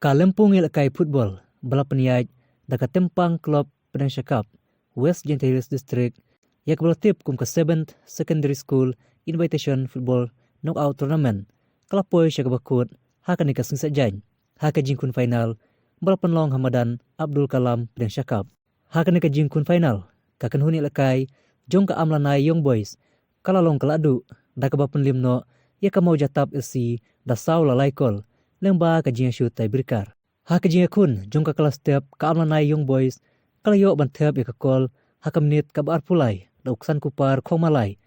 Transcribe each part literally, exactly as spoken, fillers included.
Ka lympung ïalehkai football ba la pynïaid da ka Tempang Club Pdeng Shakap, West Jaintia Hills District, ïa kaba la tip kum ka Seventh Secondary School Invitation Football Knockout Tournament ka la poi sha kaba kut ha kane ka sngi Saitjaiñ, ha ka jingkhun final ba la pynlong ha madan Abdul Kalam Pdeng Shakap. Ha kane ka jingkhun final, ka kynhun ïalehkai jong ka Amlanai Young Boys ka la long ka lahduh da kaba pynliem noh ïa ka Mawjatap F C da saw la lai kol, lyngba ka jingïashut tiebreaker. Ha ka jingïakhun jong ka kala step, ka Amlanai Young Boys ka la ïoh ban thep ïa ka kol ha ka minit kaba arphew lai da u Ksankupar Khongmalai.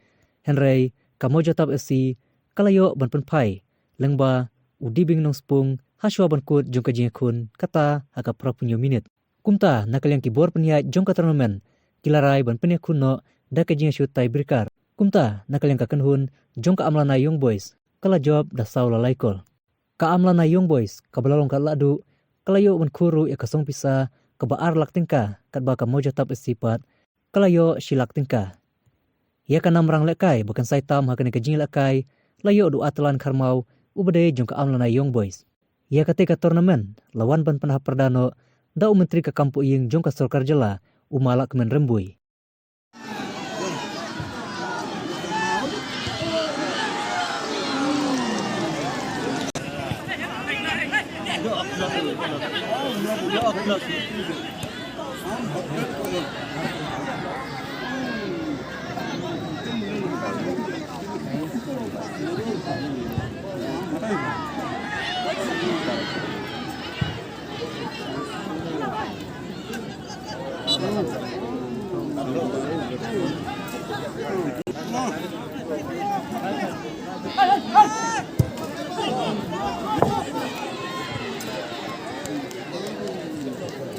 Hynrei ka Mawjatap F C ka la ïoh ban pynphai lyngba u Dibing Nongspung ha shuwa ban kut jong ka jingïakhun, kata ha ka phra phew hynñiew minit. Kumta na ka liang ki bor pynïaid jong ka tournament ki la rai ban pynïakhun noh da ka jingïashut tiebreaker. Kumta na ka liang ka kynhun jong ka Amlanai Young Boys ka la jop da saw la lai kol. Ka Amlanai Young Boys kaba la long ka lahduh ka la ïoh ban khur ruh ïa ka song pisa kaba ar lak tyngka, katba ka Mawjatap F C pat ka la ïoh shi lak tyngka. Ïa ka namrang lehkai ba kynsai tam ha kane ka jingïalehkai la ïoh da u Atlan Kharmaw, uba dei jong ka Amlanai Young Boys. Ïa katei ka tournament la wan ban pynhap pyrda noh da u Myntri ka kam pohïing jong ka sorkar jylla, u Ma Lahkmen Rymbui.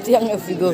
Tiang ya figo.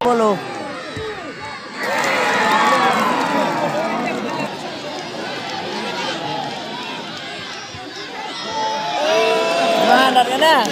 Bolo. Mana dah kena?